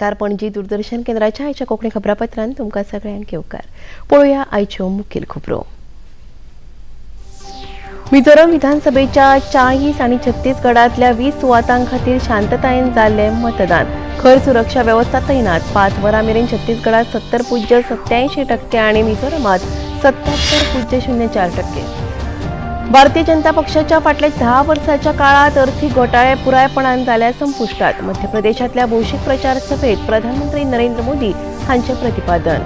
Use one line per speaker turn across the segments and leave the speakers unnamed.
नमस्कार. पणजी दूरदर्शन केंद्राच्या आयच्या कोंकणी खबरापत्रांत तुमकां सगळ्यांक येवकार. पळोवया आयच्यो मुखेल खबरो. मिझोरम विधानसभेच्या 40 आनी छत्तीसगडांतल्या 20 सुवातां खातीर शांततायेन जाल्लें मतदान. खर सुरक्षा वेवस्था तैनात. 5 वरां मेरेन छत्तीसगडात 70.87% आनी मिझोरमात 77.04%. भारतीय जनता पक्षाच्या फाटल्या 10 वर्सांच्या काळात अर्थीक घोटाळे पुरायपणान जाल्या संपुश्टात. मध्य प्रदेशांतल्या भौशीक प्रचार सभेत प्रधानमंत्री नरेंद्र मोदी हांचें प्रतिपादन.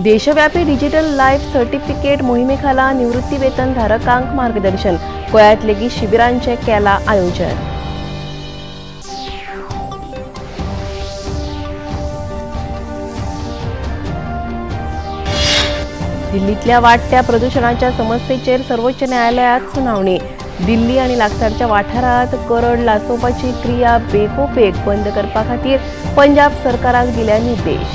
देशव्यापी डिजिटल लायफ सर्टिफिकेट मोहिमेखाला निवृत्ती वेतन धारकांक मार्गदर्शन. गोंयांत लेगीत शिबिरांचें केलां आयोजन. दिल्लीतल्या वाडट्या प्रदुशणाच्या समस्येचेर सर्वोच्च न्यायालयात सुनावणी. दिल्ली आनी लागसारच्या वाठारात करड लासोवपाची क्रिया बेगोबेग बंद करपा खातीर पंजाब सरकाराक दिल्या निर्देश.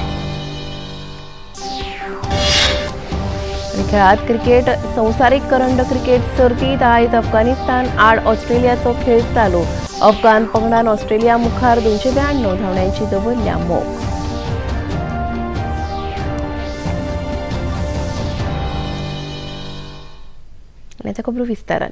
खेळात क्रिकेट. संवसारीक करंड क्रिकेट सर्तीत आयज अफगाणिस्तान आड ऑस्ट्रेलियाचो खेळ चालू. अफगाण पंगडान ऑस्ट्रेलिया मुखार 292 धांवड्यांची दवरल्या मोख. आनी आतां खबरो विस्तारान.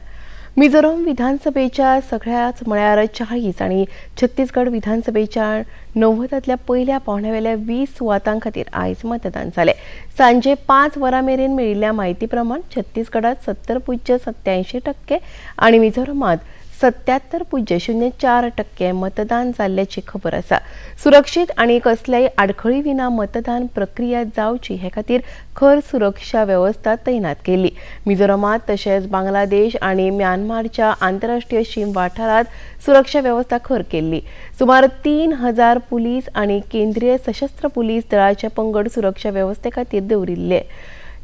मिझोरम विधानसभेच्या सगळ्याच म्हळ्यार 40 आनी छत्तीसगड विधानसभेच्या 90तांतल्या पयल्या पावंड्यावेल्या 20 सुवातां खातीर आयज मतदान जालें. सांजे 5 वरां मेरेन मेळिल्ल्या म्हायती प्रमाण छत्तीसगडात 70.87% आनी मिझोरमात 77.04% मतदान जाल्ल्याची खबर आसा. सुरक्षीत आनी कसल्याय आडखळी विना मतदान प्रक्रिया जावची हे खातीर खर सुरक्षा वेवस्था तैनात केल्ली. मिझोरमात तशेंच बांगलादेश आनी म्यानमारच्या आंतरराष्ट्रीय शीम वाठारांत सुरक्षा वेवस्था खर केल्ली. सुमार 3000 पुलीस आनी केंद्रीय सशस्त्र पुलीस दळाचे पंगड सुरक्षा वेवस्थे खातीर दवरिल्ले.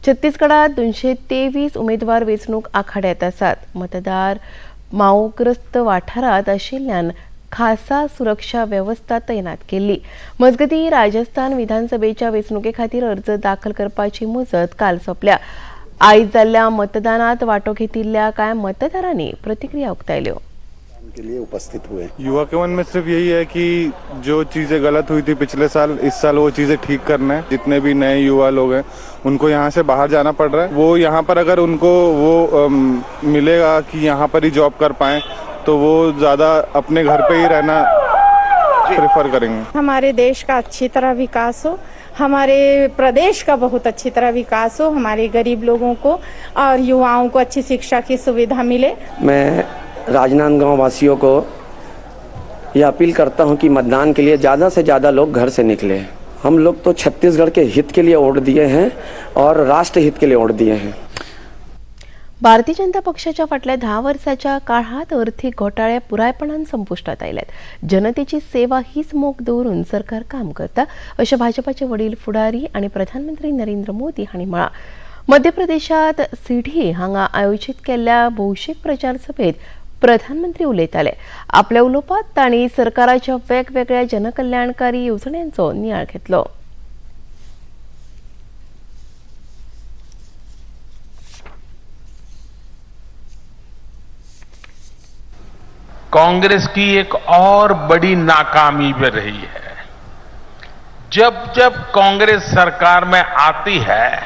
छत्तीसगडात 223 उमेदवार वेंचणूक आखाड्यात आसात. मतदार माओग्रस्त वाठारात आशिल्ल्यान खासा सुरक्षा वेवस्था तैनात केल्ली. मजगतीं, राजस्थान विधानसभेच्या वेंचणुके खातीर अर्ज दाखल करपाची मुजत काल सोंपल्या. आयज जाल्ल्या मतदानात वांटो घेतिल्ल्या कांय मतदारांनी प्रतिक्रिया उक्तायल्यो.
के लिए उपस्थित हुए.
युवा के मन में सिर्फ यही है कि जो चीज़ें गलत हुई थी पिछले साल, इस साल वो चीज़ें ठीक करना है. जितने भी नए युवा लोग हैं, उनको यहाँ से बाहर जाना पड़ रहा है. वो यहाँ पर अगर उनको वो मिलेगा कि यहाँ पर ही जॉब कर पाएँ, तो वो ज़्यादा अपने घर पे ही रहना प्रेफर करेंगे.
हमारे देश का अच्छी तरह विकास हो, हमारे प्रदेश का बहुत अच्छी तरह विकास हो, हमारे गरीब लोगों को और युवाओं को अच्छी शिक्षा की सुविधा मिले.
मैं राजनांदगांव वासियों को यह अपील करता हूं कि मतदान के लिए ज़्यादा से ज़्यादा लोग घर से निकले. हम लोग तो छत्तीसगढ़ के हित के लिए वोट दिए हैं और राष्ट्र हित के लिए वोट दिए हैं.
भारतीय जनता पक्षाच्या फाटल्या 10 वर्साच्या काळात अर्थीक घोटाळे पुरायपणान संपुश्टात आयल्यात. जनतेची सेवा हीच मोख दवरून सरकार काम करता, अशें भाजपाचे वडील फुडारी आनी प्रधानमंत्री नरेंद्र मोदी हांणी म्हळां. मध्य प्रदेशात सिढी हांगा आयोजीत केल्ल्या भौशीक प्रचार सभेत प्रधानमंत्री उलयताले. आपल्या उलोवपात तांणी सरकाराच्या वेगवेगळ्या जनकल्याणकारी येवजण्यांचो नियाळ घेतलो.
कांग्रेस की एक और बड़ी नाकामी भी रही है. जब जब कांग्रेस सरकार में आती है,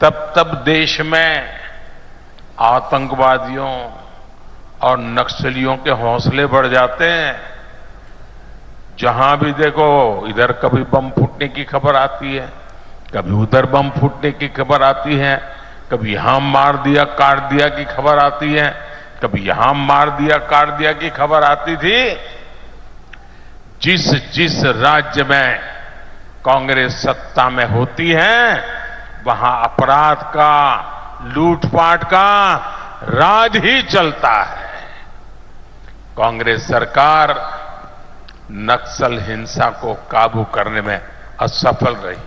तब तब देश में आतंकवादियों और नक्सलियों के हौसले बढ़ जाते हैं. जहां भी देखो, इधर कभी बम फूटने की खबर आती है, कभी उधर बम फूटने की खबर आती है, कभी यहां मार दिया काट दिया की खबर आती है, कभी यहां मार दिया काट दिया की खबर आती थी. जिस जिस राज्य में कांग्रेस सत्ता में होती है, वहां अपराध का, लूटपाट का राज ही चलता है. कांग्रेस सरकार नक्सल हिंसा को काबू करने में असफल रही है.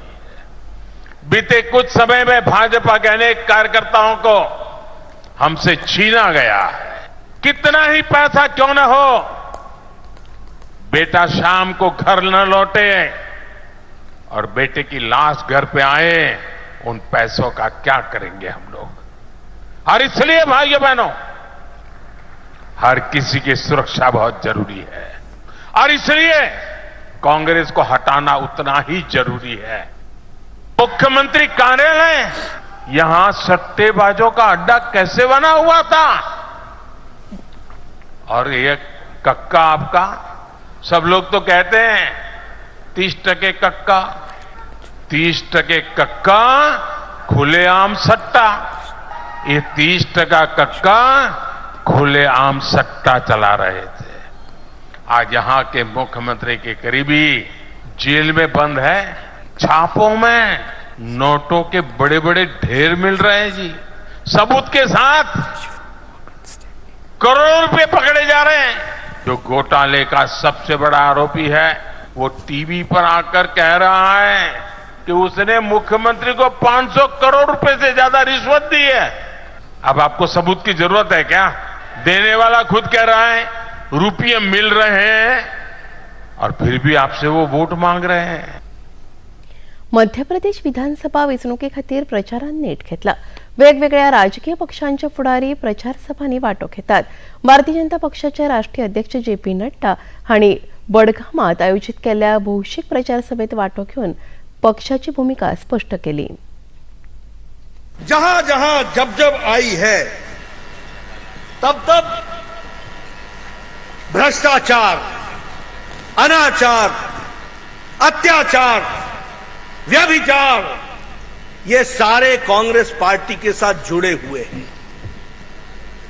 बीते कुछ समय में भाजपा के अनेक कार्यकर्ताओं को हमसे छीना गया है. कितना ही पैसा क्यों न हो, बेटा शाम को घर न लौटे और बेटे की लाश घर पे आए, उन पैसों का क्या करेंगे हम लोग? और इसलिए भाइयों बहनों, हर किसी की सुरक्षा बहुत जरूरी है और इसलिए कांग्रेस को हटाना उतना ही जरूरी है। मुख्यमंत्री कार्यालय यहां सट्टेबाजों का अड्डा कैसे बना हुआ था? और ये कक्का आपका, सब लोग तो कहते हैं 30 टके कक्का, 30 टके कक्का खुलेआम सट्टा, ये 30 टका कक्का खुलेआम सट्टा चला रहे थे। आज यहां के मुख्यमंत्री के करीबी जेल में बंद है, छापों में नोटों के बड़े बड़े ढेर मिल रहे हैं जी, सबूत के साथ करोड़ों रुपए पकड़े जा रहे हैं। जो घोटाले का सबसे बड़ा आरोपी है वो टीवी पर आकर कह रहा है कि उसने मुख्यमंत्री को 500 करोड़ रुपए से ज्यादा रिश्वत दी है। अब आपको सबूत की जरूरत है क्या? देने वाला खुद कह रहा है रुपये मिल रहे हैं और फिर भी आपसे वो वोट मांग रहे हैं।
मध्य प्रदेश विधानसभा वेंचणुके खातीर प्रचारान नेट घेतला। वेगवेगळ्या राजकीय पक्षांचे फुडारी प्रचार सभांनी वांटो घेतात। भारतीय जनता पक्षाचे राष्ट्रीय अध्यक्ष जे पी नड्डा हांणी बडगामात आयोजित केल्ल्या भौशीक प्रचार सभेत वांटो घेवन पक्षाची भूमिका स्पष्ट केली।
जहां जहां जब जब आई है तब तब भ्रष्टाचार, अनाचार, अत्याचार, व्यभिचार, ये सारे कांग्रेस पार्टी के साथ जुड़े हुए हैं।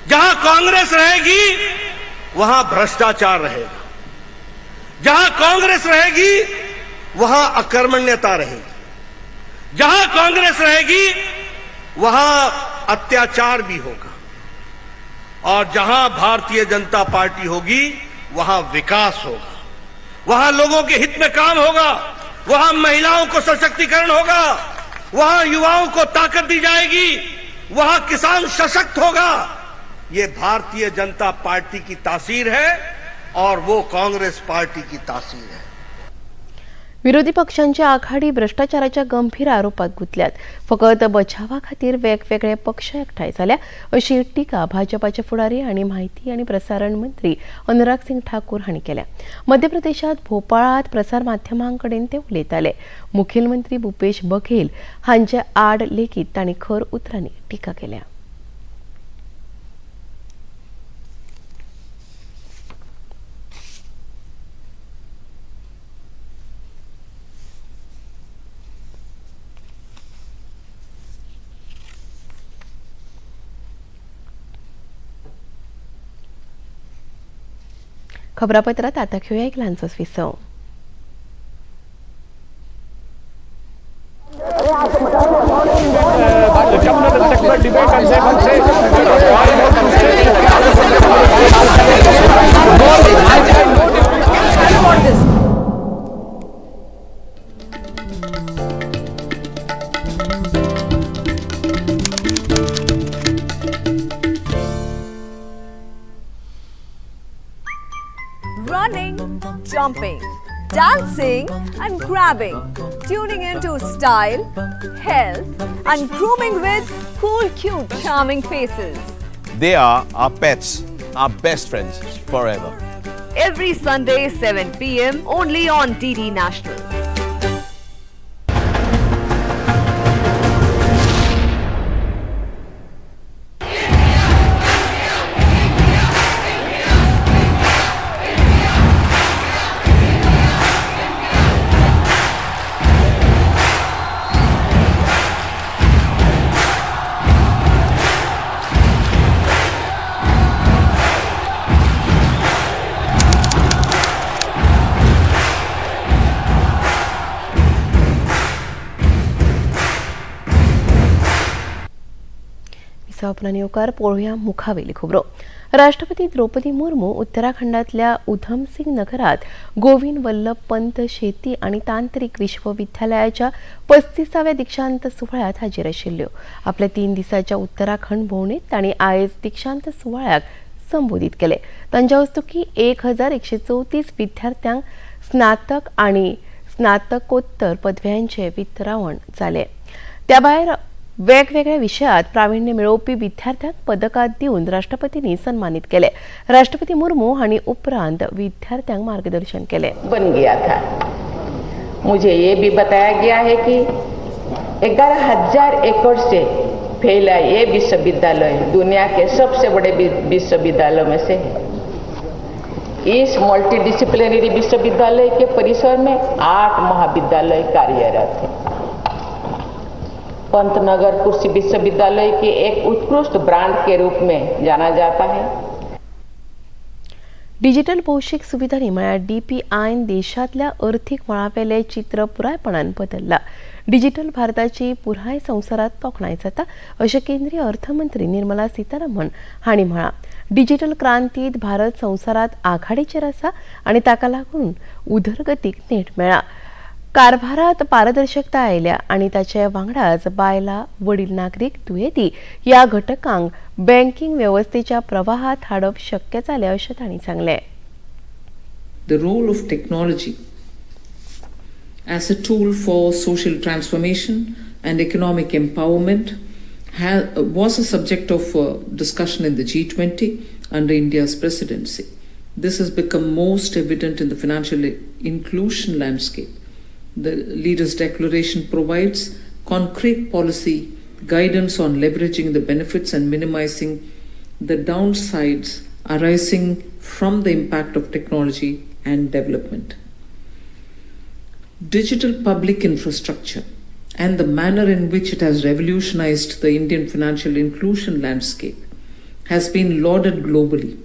जहां कांग्रेस रहेगी वहां भ्रष्टाचार रहेगा, जहां कांग्रेस रहेगी वहां अकर्मण्यता रहेगी, जहां कांग्रेस रहेगी वहां अत्याचार भी होगा और जहां भारतीय जनता पार्टी होगी वहां विकास होगा, वहां लोगों के हित में काम होगा, वहां महिलाओं को सशक्तिकरण होगा, वहां युवाओं को ताकत दी जाएगी, वहां किसान सशक्त होगा। ये भारतीय जनता पार्टी की तासीर है और वो कांग्रेस पार्टी की तासीर है।
विरोधी पक्षांची आघाडी भ्रष्टाचाराच्या गंभीर आरोपात गुंतल्यात। फकत बचावा खातीर वेगवेगळे पक्ष एकठांय जाल्या अशी टिका भाजपाचे फुडारी आनी म्हायती आनी प्रसारण मंत्री अनुराग सिंग ठाकूर हांणी केल्या। मध्य प्रदेशात भोपाळात प्रसार माध्यमां कडेन ते उलयताले। मुखेलमंत्री भूपेश बघेल हांचे आड लेगीत तांणी खर उतरांनी टिका केल्या। खबरापत्रात आता घेऊया एक ल्हानसोच विसव।
Running, jumping, dancing and grabbing, tuning into style, health and grooming with cool, cute, charming faces.
They are our pets, our best friends forever.
Every Sunday 7 p.m. only on DD National.
येवकार पळोवया मुखावेली खबरो। राष्ट्रपती द्रौपदी मुर्मू उत्तराखंडातल्या उधमसिंग नगरात गोविंद वल्लभ पंत शेती आणि तांत्रिक विश्वविद्यालयाच्या 35व्या दीक्षांत सुवाळ्यात हाजीर आशिल्ल्यो। आपल्या 3 दिसाच्या उत्तराखंड भोंवडेत तांणी आयज दीक्षांत सुवाळ्याक संबोधित केले। तांच्या हस्तुकी 1134 विद्यार्थ्यांक स्नातक आणि स्नातकोत्तर पदव्यांचे वितरावण जाले। त्या भायर वेगवेगळ्या विशयात प्राविण्य मेळोवपी विद्यार्थ्यांक पदकां दिवन राष्ट्रपतींनी सन्मानीत केले. राष्ट्रपती मुर्मू हांणी उपरांत विद्यार्थ्यांक मार्गदर्शन केले.
बन गया था. मुझे ये भी बताया गया है कि 11,000 एकड़ से फैला ये विश्वविद्यालय दुनिया के सबसे बड़े विश्वविद्यालयों में से है. इस मल्टीडिसिप्लिनरी विश्वविद्यालय के परिसर में 8 महाविद्यालय कार्यरत है. पंतनगर कृषि विश्वविद्यालय के एक उत्कृष्ट ब्रांड के रूप में जाना जाता है.
डिजिटल भौशीक सुविधांनी म्हळ्यार डीपीआयन देशांतल्या अर्थीक मळावेलें चित्र पुरायपणान बदल्लां. डिजिटल भारताची पुराय संवसारांत तोखणाय जाता अशें केंद्रीय अर्थमंत्री निर्मला सीतारामन हांणी म्हळां. डिजिटल क्रांतीत भारत संवसारांत आघाडीचेर आसा आनी ताका लागून उदरगतीक नेट मेळ्ळा. कारभारात पारदर्शकता आयल्या आनी ताचे वांगडाच बायलां, वडील नागरीक, दुयेंती ह्या घटकांक बँकिंग वेवस्थेच्या प्रवाहात हाडप शक्य जालें अशें तांणी सांगलें.
The role of technology as a tool for social transformation and economic empowerment was a subject of discussion in the G20 under India's presidency. This has become most evident in the financial inclusion landscape. The Leaders' Declaration provides concrete policy guidance on leveraging the benefits and minimizing the downsides arising from the impact of technology and development. Digital public infrastructure and the manner in which it has revolutionized the Indian financial inclusion landscape has been lauded globally.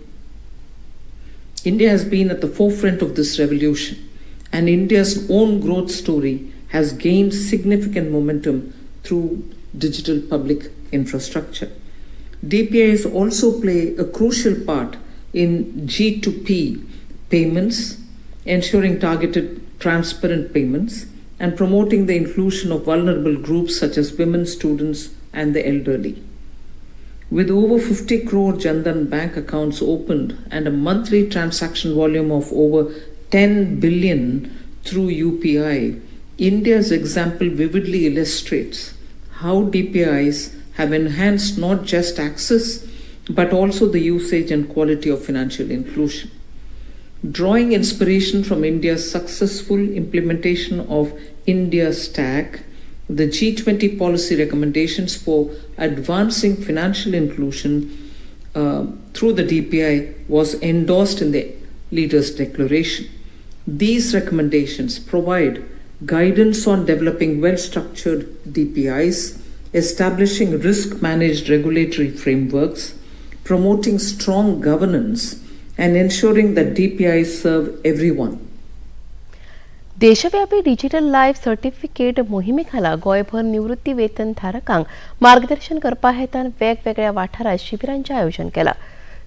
India has been at the forefront of this revolution, and India's own growth story has gained significant momentum through digital public infrastructure. DPIs also play a crucial part in G2P payments, ensuring targeted, transparent payments, and promoting the inclusion of vulnerable groups such as women, students, and the elderly. With over 50 crore Jan Dhan bank accounts opened and a monthly transaction volume of over 10 billion through UPI, India's example vividly illustrates how DPIs have enhanced not just access but also the usage and quality of financial inclusion. Drawing inspiration from India's successful implementation of India Stack, the G20 policy recommendations for advancing financial inclusion through the DPI was endorsed in the Leaders' Declaration. These recommendations provide guidance on developing well structured DPIs, establishing risk managed regulatory frameworks, promoting strong governance, and ensuring that DPIs serve everyone.
देशव्यापी digital life certificate मोहिमे खाला गोंयभर निवृत्ती वेतन धारकांक मार्गदर्शन करपा हेतान वेगवेगळ्या वाठारांत शिबिरांचें आयोजन केलां.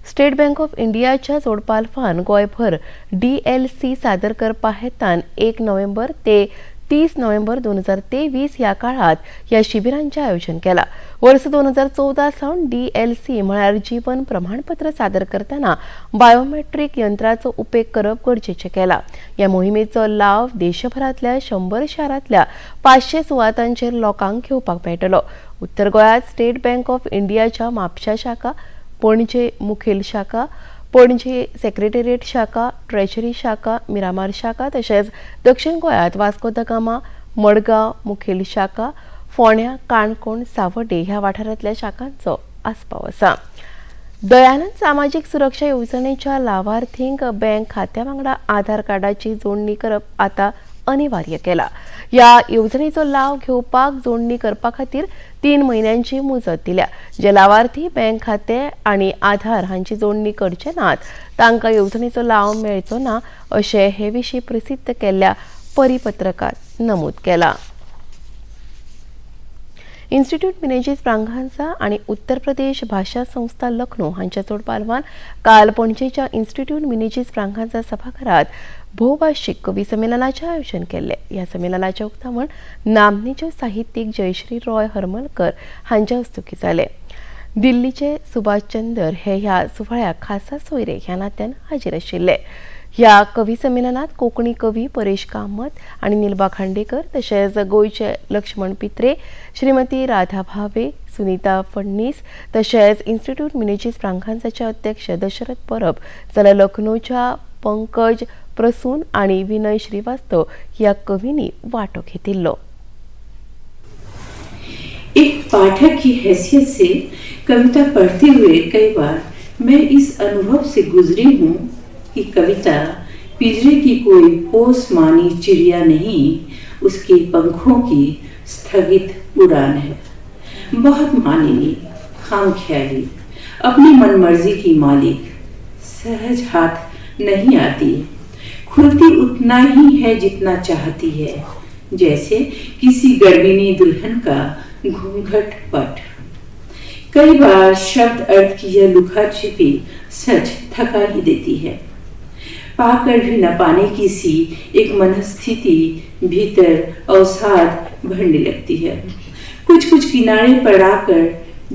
स्टेट बँक ऑफ इंडियाच्या जोडपालवान गोंयभर डीएलसी सादर करपा हेतान 1 नोव्हेंबर ते 30 नोव्हेंबर 2023 ह्या काळात ह्या शिबिरांचें आयोजन केलां. वर्स 2014 सावन डीएलसी म्हळ्यार जीवन प्रमाणपत्र सादर करतना बायोमेट्रीक यंत्राचो उपेग करप गरजेचें केलां. ह्या मोहिमेचो लाव देशभरांतल्या 100 शारांतल्या 500 सुवातांचेर लोकांक घेवपाक मेळटलो. उत्तर गोंयांत स्टेट बँक ऑफ इंडियाच्या म्हापशा शाखा, पणजे मुखेल शाखा, पणजे सेक्रेटेरिएट शाखा, ट्रेजरी शाखा, मिरामार शाखा, तशेंच दक्षिण गोंयांत वास्को the Gama, Madgaon मुखेल शाखा, फोंड्या, काणकोण, सावड्डे ह्या वाठारांतल्या शाखांचो आस्पाव आसा. दयानंद सामाजीक सुरक्षा येवजणेच्या लावार्थींक बँक खात्या वांगडा आधार कार्डाची जोडणी करप आतां अनिवार्य केला. ह्या येवजणेचो लाव घेवपाक जोडणी करपा खातीर 3 म्हयन्यांची मुजत दिल्या. जे लावार्थी बँक खाते आनी आधार हांची जोडणी करचे नात तांकां येवजणेचो लाव मेळचो ना अशें हे विशीं प्रसिद्ध केल्ल्या परिपत्रकात नमूद केलां. इन्स्टिट्यूट मिनेजीस ब्रागांझा आनी उत्तर प्रदेश भाशा संस्था लखनौ हांच्या जोडपालवान काल पणजेच्या इन्स्टिट्यूट मिनेजीस ब्रागांझा सभाघरात भोवभाशीक कवी संमेलनाचें आयोजन केल्लें. ह्या संमेलनाचें उक्तावण नामनेच्यो साहित्यीक जयश्री रॉय हरमलकर हांच्या हस्तुकीं जालें. दिल्लीचे सुभाष चंदर हे ह्या सुवाळ्याक खासा सोयरे ह्या नात्यान हाजीर आशिल्ले. ह्या कवी संमेलनात कोंकणी कवी परेश कामत आनी निलबा खांडेकर तशेंच गोंयचे लक्ष्मण पित्रे, श्रीमती राधा भावे, सुनीता फडणीस तशेंच इन्स्टिट्यूट मिनेजीस ब्रागांझाचे अध्यक्ष दशरथ परब जाल्यार लखनौच्या पंकज प्रसून आनी विनय श्रीवास्तव ह्या कवींनी वांटो घेतिल्लो.
एक पाठक की हैसियत से कविता पढ़ते हुए कई बार मैं इस अनुभव से गुजरी हूँ कि कविता पिंजरे की कोई पोसमानी चिड़िया नहीं, उसके पंखों की स्थगित उड़ान है. बहुत मानिनी, खामख्याली, अपनी मनमर्जी की मालिक, सहज हाथ नहीं आती, खुलती उतना ही है जितना चाहती है, जैसे किसी गर्विनी दुल्हन का घूंघट पट. कई बार शब्द अर्थ की यह लुका छिपी सच थका ही देती है. पाकर भी न पाने की सी एक मनस्थिति भीतर अवसाद भरने लगती है. कुछ कुछ किनारे पर आकर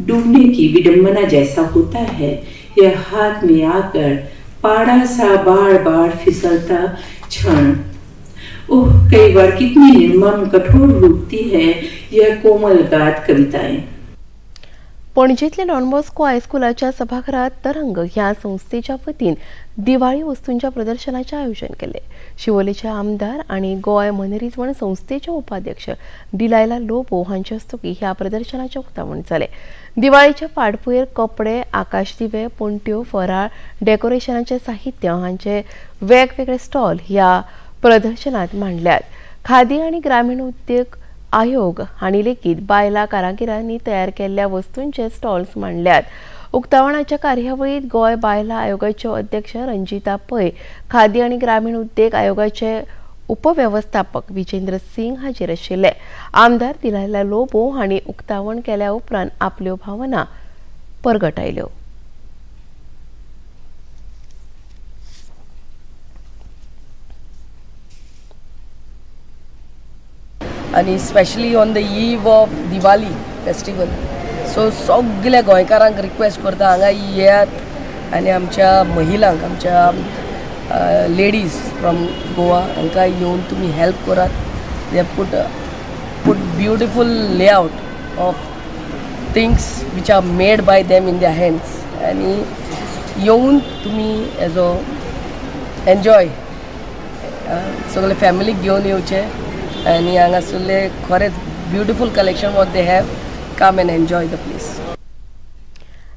डूबने की विडंबना जैसा होता है यह हाथ में आकर पाड़ा सा बार बार फिसलता क्षण. ओह, कई बार कितनी निर्मम कठोर रूपती है यह कोमल गात कविताएं.
पणजेंतल्या डॉन बॉस्को हायस्कुलाच्या सभाघरात तरंग ह्या संस्थेच्या वतीन दिवाळी वस्तूंच्या प्रदर्शनाचें आयोजन केलें. शिवोलेचे आमदार आनी गोंय मनरिजवण संस्थेचे उपाध्यक्ष डिलायला लोबो हांचे हस्तुकीं ह्या प्रदर्शनाचें उक्तावण जालें. दिवाळीच्या फाटभुंयेर कपडे, आकाशदिवे, पणट्यो, फराळ, डेकोरेशनाचें साहित्य हांचे वेगवेगळे स्टॉल ह्या प्रदर्शनात मांडल्यात. खादी आनी ग्रामीण उद्योग आयोग हांणी लेगीत बायलां कारागिरांनी तयार केल्ल्या वस्तूंचे स्टॉल्स मांडल्यात. उक्तावणाच्या कार्यावळीत गोंय बायलां आयोगाच्यो अध्यक्ष रंजिता पै, खादी आनी ग्रामीण उद्देग आयोगाचे उपवेवस्थापक विजेंद्र सिंग हाजीर आशिल्ले. आमदार दिलायला लोबो हांणी उक्तावण केल्या उपरांत आपल्यो भावना परगटायल्यो.
आनी specially on the eve of Diwali festival, so सगल्या गोंयकारांक रिक्वेस्ट करता हांगा येयात आनी आमच्या महिलांक, आमच्या लेडीज फ्रॉम गोवा हांकां येवन तुमी हेल्प करात. They put beautiful layout of things which are made by them in their hands आनी येवन तुमी एज अ एन्जॉय सगळे फॅमिलीक घेवन येवचे आनी हांगासरले खरेंच beautiful collection what they have. Come and enjoy the place.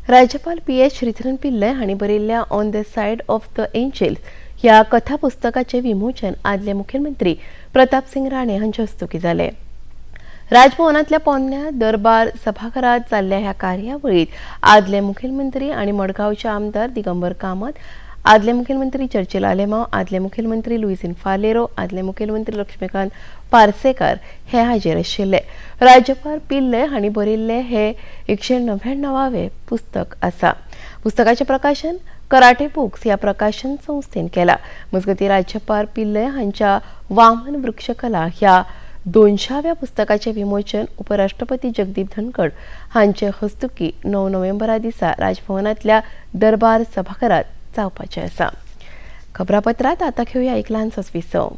राज्यपाल पी एस श्रीधरन पिल्लय हांणी बरयल्ल्या on the side of the angel ह्या कथा पुस्तकाचें विमोचन आदले मुखेलमंत्री प्रताप सिंग राणे हांचे हस्तुकीं जालें. राजभवनांतल्या पोन्न्या दरबार सभाघरात जाल्ल्या ह्या कार्यावळीत आदले मुखेलमंत्री आनी मडगांवचे आमदार दिगंबर कामत, आदले मुखेलमंत्री चर्चिल आलेमाव, आदले मुखेलमंत्री लुईझिन फालेरो, आदले मुखेलमंत्री लक्ष्मीकांत पार्सेकर हे हाजीर आशिल्ले. राज्यपाल पिल्लय हांणी बरयिल्लें हें 199वें पुस्तक आसा. पुस्तकाचें प्रकाशन कराटे बुक्स ह्या प्रकाशन संस्थेन केलां. मजगतीं राज्यपाल पिल्लय हांच्या वामन वृक्षकला ह्या 200व्या पुस्तकाचें विमोचन उपराष्ट्रपती जगदीप धनखड हांचे हस्तुकीं 9 नोव्हेंबरा दिसा राजभवनांतल्या दरबार सभाघरात जावपाचें आसा. खबरापत्रांत आतां घेवया एक ल्हानसोच विसव.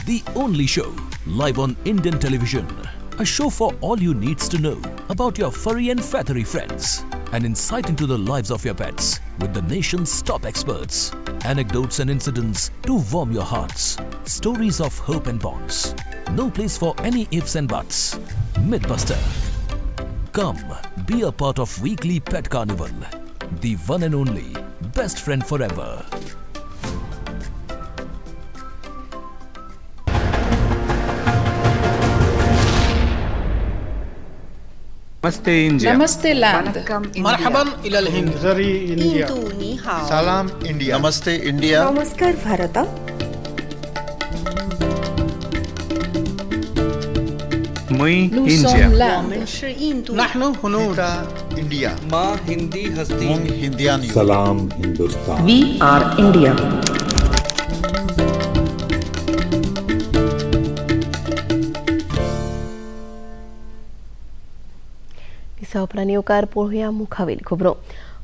The only show live on Indian television. A show for all you needs to know about your furry and feathery friends. An insight into the lives of your pets with the nation's top experts. Anecdotes and incidents to warm your hearts. Stories of hope and bonds. No place for any ifs and buts. Mythbuster. Come, be a part of weekly Pet Carnival. The one and only best friend forever.
Namaste India.
Namaste land.
Marhaban ilal Hind.
Zari India.
Ni hao.
Salam India.
Namaste India.
Namaskar Bharat.
Mui India.
Nahnu Hunud.
India.
Ma Hindi Hasti.
Mung Hindiani.
Salam Hindustan.
We are India.
दिसा उपरांत येवकार पळोवया मुखावेल खबरो.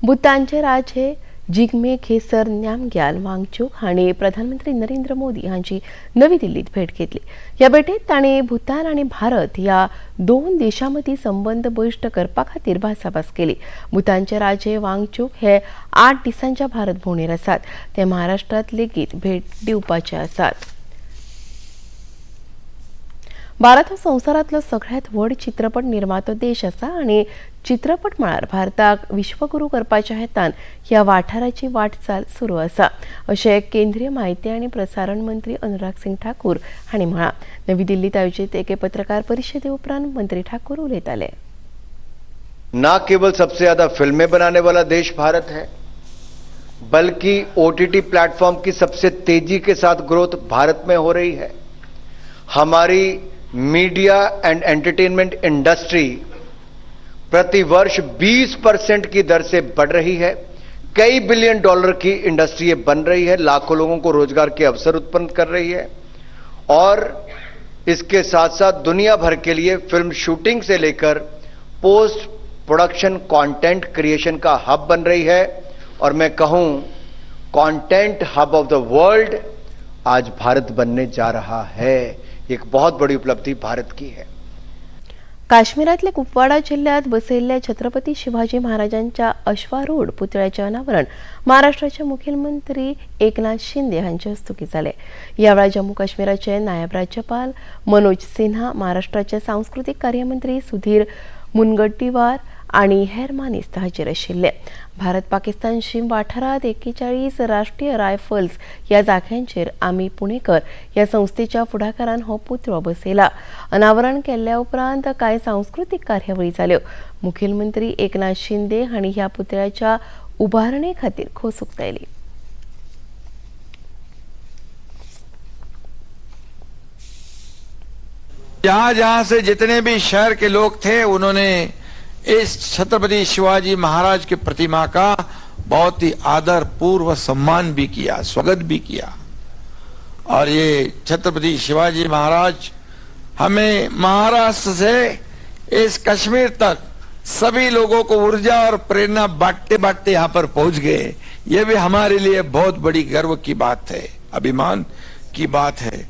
भूतानचे राजे जिग्मे खेसर न्यामग्याल वांगचूक हांणी प्रधानमंत्री नरेंद्र मोदी हांची नवी दिल्लीत भेट घेतली. ह्या भेटेत तांणी भूतान आनी भारत ह्या दोन देशां मदीं संबंद बळिश्ट करपा खातीर भासाभास केली. भूतानचे राजे वांगचूक हे 8 दिसांच्या भारत भोंवडेर आसात. ते महाराष्ट्रांत लेगीत भेट दिवपाचे आसात. भारत हो संवसारांतलो सगळ्यांत व्हड चित्रपट निर्मातो देश आसा आनी चित्रपट मळार भारताक विश्वगुरू करपाच्या हेतान ह्या वाठाराची वाटचाल सुरू आसा अशें केंद्रीय म्हायती आनी प्रसारण मंत्री अनुराग सिंग ठाकूर हांणी म्हळां. नवी दिल्लीत आयोजीत एके पत्रकार परिशदे उपरांत मंत्री ठाकूर उलयताले.
न केवल सबसे ज्यादा फिल्में बनाने वाला देश भारत है, बल्कि ओटीटी प्लेटफॉर्म की सबसे तेजी के साथ ग्रोथ भारत में हो रही है. हमारी मीडिया एंड एंटरटेनमेंट इंडस्ट्री प्रतिवर्ष 20% की दर से बढ़ रही है. कई बिलियन डॉलर की इंडस्ट्री ये बन रही है, लाखों लोगों को रोजगार के अवसर उत्पन्न कर रही है और इसके साथ साथ दुनिया भर के लिए फिल्म शूटिंग से लेकर पोस्ट प्रोडक्शन कंटेंट क्रिएशन का हब बन रही है. और मैं कहूं, content hub of the world आज भारत बनने जा रहा है. एक बहुत बड़ी उपलब्धि भारत की है.
काश्मीरातल्या कुपवाडा जिल्ह्यात बसयिल्ल्या छत्रपती शिवाजी महाराजांच्या अश्वारूढ पुतळ्याचे अनावरण महाराष्ट्राचे मुख्यमंत्री एकनाथ शिंदे हांचे हस्तुकीं जालें. ह्या वेळार जम्मू काश्मीराचे नायब राज्यपाल मनोज सिन्हा, महाराष्ट्राचे सांस्कृतीक कार्यमंत्री सुधीर मुनगट्टीवार आनी हेर मानेस्त हाजीर आशिल्ले. भारत पाकिस्तान शीम वाठारांत 41 राष्ट्रीय रायफल्स ह्या जाग्यांचेर आमी पुणेकर ह्या संस्थेच्या फुडाकारान हो पुतळो बसयला. अनावरण केल्ल्या उपरांत कांय सांस्कृतीक कार्यावळी जाल्यो. मुखेलमंत्री एकनाथ शिंदे हांणी ह्या पुतळ्याच्या उबारणे खातीर खोस उक्तायली.
जहां जहां से जितने भी शहर के लोग थे, उन्होंने इस छत्रपति शिवाजी महाराज की प्रतिमा का बहुत ही आदर पूर्व सम्मान भी किया, स्वागत भी किया. और ये छत्रपति शिवाजी महाराज हमें महाराष्ट्र से इस कश्मीर तक सभी लोगों को ऊर्जा और प्रेरणा बांटते बांटते यहाँ पर पहुंच गए. ये भी हमारे लिए बहुत बड़ी गर्व की बात है, अभिमान की बात है.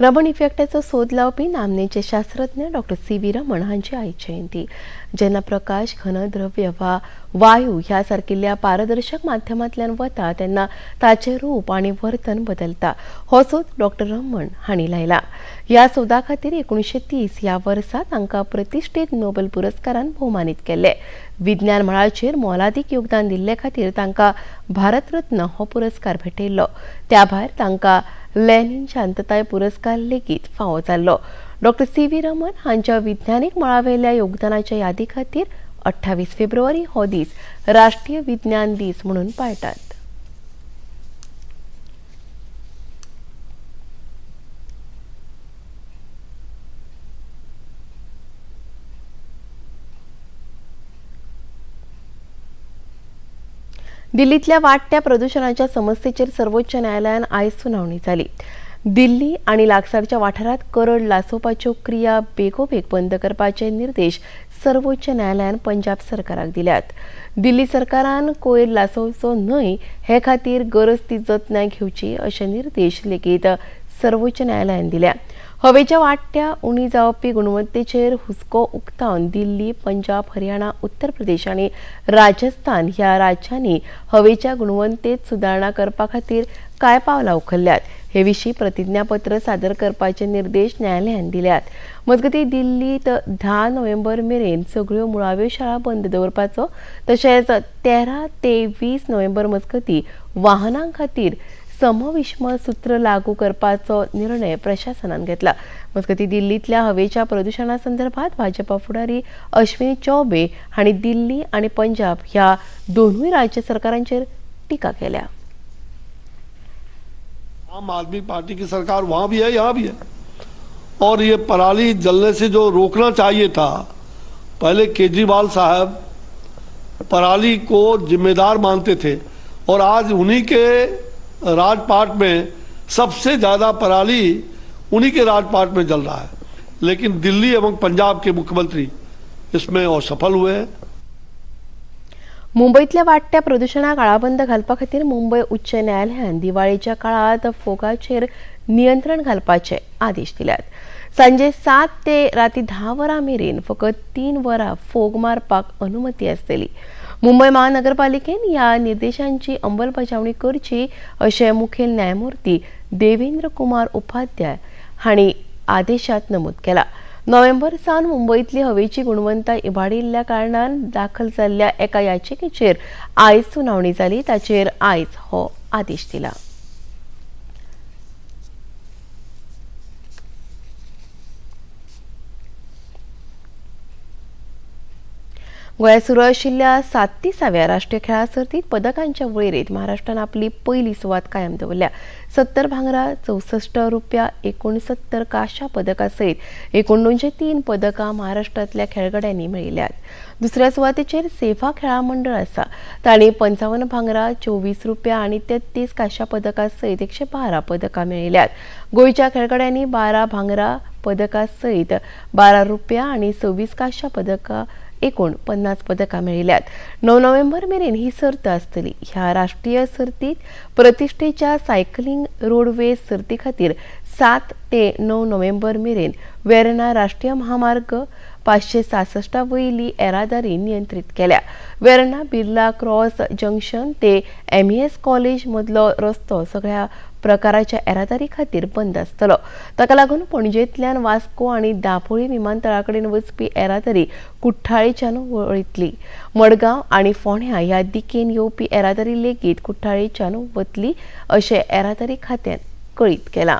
रमण इफेक्टाचो सोद लावपी नामनेचे शास्त्रज्ञ डॉक्टर सी.व्ही. रमण हांची आयज जयंती. जेन्ना प्रकाश घनद्रव्य वा वायू ह्या सारकिल्ल्या पारदर्शक माध्यमांतल्यान वता तेन्ना ताचें रूप आनी वर्तन बदलता. हो सोद डॉक्टर रमण हांणी लायला. ह्या सोदा खातीर 1930 ह्या वर्सा तांकां प्रतिश्ठीत नोबेल पुरस्कारान भोवमानीत केल्ले. विज्ञान मळाचेर मोलादीक योगदान दिल्ले खातीर तांकां भारतरत्न हो पुरस्कार भेटयल्लो. त्या भायर तांकां लेनिन शांतताय पुरस्कार लेगीत फावो जाल्लो. डॉक्टर सी.व्ही. रमण हांच्या विज्ञानीक मळावेल्या योगदानाच्या यादी खातीर 28 फेब्रुवारी हो दीस राष्ट्रीय विज्ञान दीस म्हणून पाळटात. दिल्लीतल्या वाडट्या प्रदुशणाच्या समस्येचेर सर्वोच्च न्यायालयान आयज सुनावणी जाली. दिल्ली आनी लागसारच्या वाठारांत करड लासोवपाच्यो क्रिया बेगोबेग बंद करपाचे निर्देश सर्वोच्च न्यायालयान पंजाब सरकाराक दिल्यात. दिल्ली सरकारान कोयर लासोवचो न्हय हे खातीर गरज ती जतनाय घेवची अशे निर्देश लेगीत सर्वोच्च न्यायालयान दिल्या. हवेच्या वाडट्या उणी जावपी गुणवत्तेचेर हुस्को उक्तावन दिल्ली, पंजाब, हरियाणा, उत्तर प्रदेश आनी राजस्थान ह्या राज्यांनी हवेच्या गुणवत्तेत सुदारणा करपा खातीर कांय पावलां उखल्ल्यात. हे विशीं प्रतिज्ञापत्र सादर करपाचे निर्देश न्यायालयान दिल्यात. मजगतीं दिल्लीत 10 नोव्हेंबर मेरेन सगळ्यो मुळाव्यो शाळा बंद दवरपाचो तशेंच 13 ते 20 नोव्हेंबर मजगतीं वाहनां खातीर समविष्म सूत्र लागू करपाचो निर्णय प्रशासनान घेतला. मजगतीं दिल्लींतल्या हवेच्या प्रदुशणा संदर्भात भाजपा फुडारी अश्विनी चौबे हांणी दिल्ली आनी पंजाब ह्या दोनूय राज्य सरकारांचेर टिका केल्या.
आम आदमी पार्टी की सरकार वहां भी है, यहाँ भी है, और ये पराली जलने से जो रोकना चाहिए था, पहले केजरीवाल साहब पराली को जिम्मेदार मानते थे और आज उन्हीं के राजपाट में सबसे ज़्यादा पराली उन्हीं के राजपाट में जल रहा है। लेकिन दिल्ली एवं पंजाब के मुख्यमंत्री इसमें असफल हुए हैं।
मुंबईतल्या वाडट्या प्रदुशणाक आळाबंद घालपा खातीर मुंबय उच्च न्यायालयान दिवाळेच्या काळात फोगाचेर नियंत्रण घालपाचे आदेश दिल्यात. सांजे 7 ते राती 10 वरां मेरेन फकत 3 वरां फोग मारपाक अनुमती आसतली. मुंबय महानगरपालिकेन ह्या निर्देशांची अंमलबजावणी करची अशें मुखेल न्यायमूर्ती देवेंद्र कुमार उपाध्याय हांणी आदेशात नमूद केला. नोव्हेंबर सावन मुंबयतली हवेची गुणवत्ता इबाडिल्ल्या कारणान दाखल जाल्ल्या एका याचिकेचेर आयज सुनावणी जाली. ताचेर आयज हो आदेश दिला. गोंयांत सुरू आशिल्ल्या 37व्या राष्ट्रीय खेळां सर्तीत पदकांच्या वळेरेंत महाराष्ट्रान आपली पयली सुवात कायम दवरल्या. 70 भांगरा, 64 रुपया, 69 कांश्या पदकां सयत एकूण 203 पदकां महाराष्ट्रांतल्या खेळगड्यांनी मेळयल्यात. दुसऱ्या सुवातेचेर सेवा खेळां मंडळ आसा. तांणी 55 भांगरा, 24 रुपया आनी 33 कांश्या पदकां सयत 112 पदकां मेळयल्यात. गोंयच्या खेळगड्यांनी 12 भांगरा पदकां सयत 12 रुपया आनी 26 कांश्या पदकां एकूण 50 पदकां मेळयल्यात. 9 नोव्हेंबर मेरेन ही सर्त आसतली. ह्या राष्ट्रीय सर्तीत प्रतिश्ठेच्या सायकलिंग रोडवे सर्ती खातीर 7 ते 9 नोव्हेंबर मेरेन वेर्णा राष्ट्रीय महामार्ग 566 वयली येरादारी नियंत्रीत केल्या. वेर्णा बिर्ला क्रॉस जंक्शन ते MES college मदलो रस्तो सगळ्या प्रकाराच्या येरादारी खातीर बंद आसतलो. ताका लागून पणजेंतल्यान वास्को आनी दापोळी विमानतळा कडेन वचपी येरादारी कुठ्ठाळेच्यान वळयतली. मडगांव आनी फोंड्या ह्या दिकेन येवपी येरादारी लेगीत कुठ्ठाळेच्यान वतली अशें येरादारी खात्यान कळीत केलां.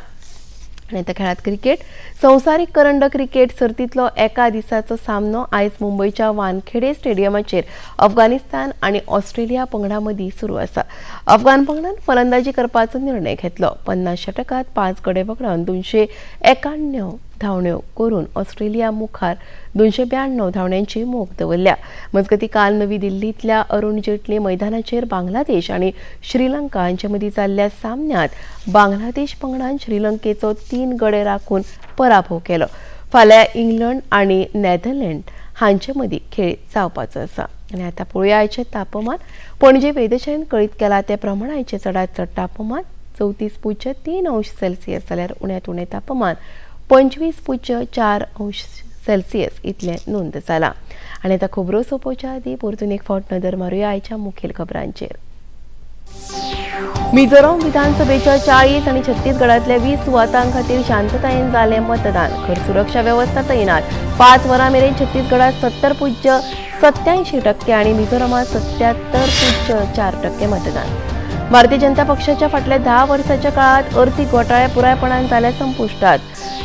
आनी आतां खेळांत क्रिकेट. संवसारीक करंड क्रिकेट सर्तींतलो एका दिसाचो सामनो आयज मुंबयच्या वानखेडे स्टेडियमाचेर अफगाणिस्तान आनी ऑस्ट्रेलिया पंगडा मदीं सुरू आसा. अफगाण पंगडान फलंदाजी करपाचो निर्णय घेतलो. 50 षटकांत 5 गडे वगडावन 291 धांवण्यो करून ऑस्ट्रेलिया मुखार 292 धांवण्यांची मोख दवरल्या. मजगतीं काल नवी दिल्लींतल्या अरुण जेटली मैदानाचेर बांगलादेश आनी श्रीलंका हांचे मदीं जाल्ल्या सामन्यांत बांगलादेश पंगडान श्रीलंकेचो 3 गडे राखून पराभव केलो. फाल्यां इंग्लंड आनी नेदरलँड हांचे मदीं खेळ जावपाचो आसा. आनी आतां पळोवया आयचें तापमान. पणजे वेधशाळेन कळीत केलां ते प्रमाण आयचें चडांत चड तापमान 34.3 अंश सेल्सियस जाल्यार उण्यांत उणें तापमान 25.4 अंश सेल्सियस इतलें नोंद जालां. आनी आतां खबरो सोंपोवच्या आदीं परतून एक फावट नदर मारुया आयच्या मुखेल खबरांचेर. मिझोराम विधानसभेच्या 40 आनी छत्तीसगडांतल्या 20 सुवातां खातीर शांततायेन जालें मतदान. खर सुरक्षा वेवस्था तैनात. 5 वरां मेरेन छत्तीसगडांत 70.87% आनी मिझोरामांत 77.4% मतदान. भारतीय जनता पक्षाच्या फाटल्या 10 वर्सांच्या काळात अर्थीक घोटाळे पुरायपणान जाल्या संपुश्टात.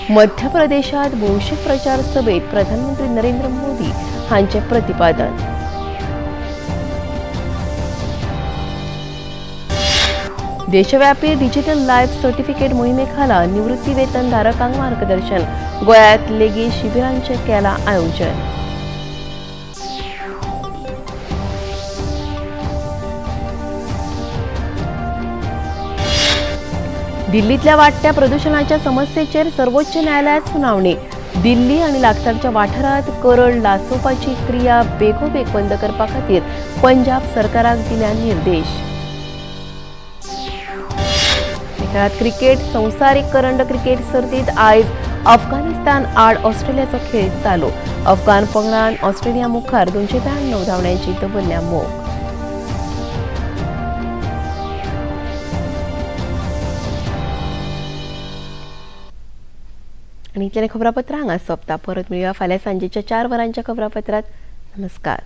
मध्य प्रदेशात भौशीक प्रचार सभेत प्रधानमंत्री नरेंद्र मोदी हांचे प्रतिपादन. देशव्यापी डिजिटल लायफ सर्टिफिकेट मोहिमेखाला निवृत्ती वेतन धारकांक मार्गदर्शन. गोंयांत लेगीत शिबिरांचें केलां आयोजन. दिल्लीतल्या वाडट्या प्रदुशणाच्या समस्येचेर सर्वोच्च न्यायालयात सुनावणी. दिल्ली आनी लागसारच्या वाठारांत करड लासोवपाची क्रिया बेगोबेग बंद करपा खातीर पंजाब सरकाराक दिल्या निर्देश. खेळांत क्रिकेट. संवसारीक करंड क्रिकेट सर्तीत आयज अफगाणिस्तान आड ऑस्ट्रेलियाचो खेळ चालू. अफगाण पंगडान ऑस्ट्रेलिया मुखार 292 धांवड्यांची दवरल्या मोख. आनी इतल्यान खबरापत्रां हांगा सोंपता. परत मेळुया फाल्यां सांजेच्या 4 वरांच्या खबरापत्रांत. नमस्कार.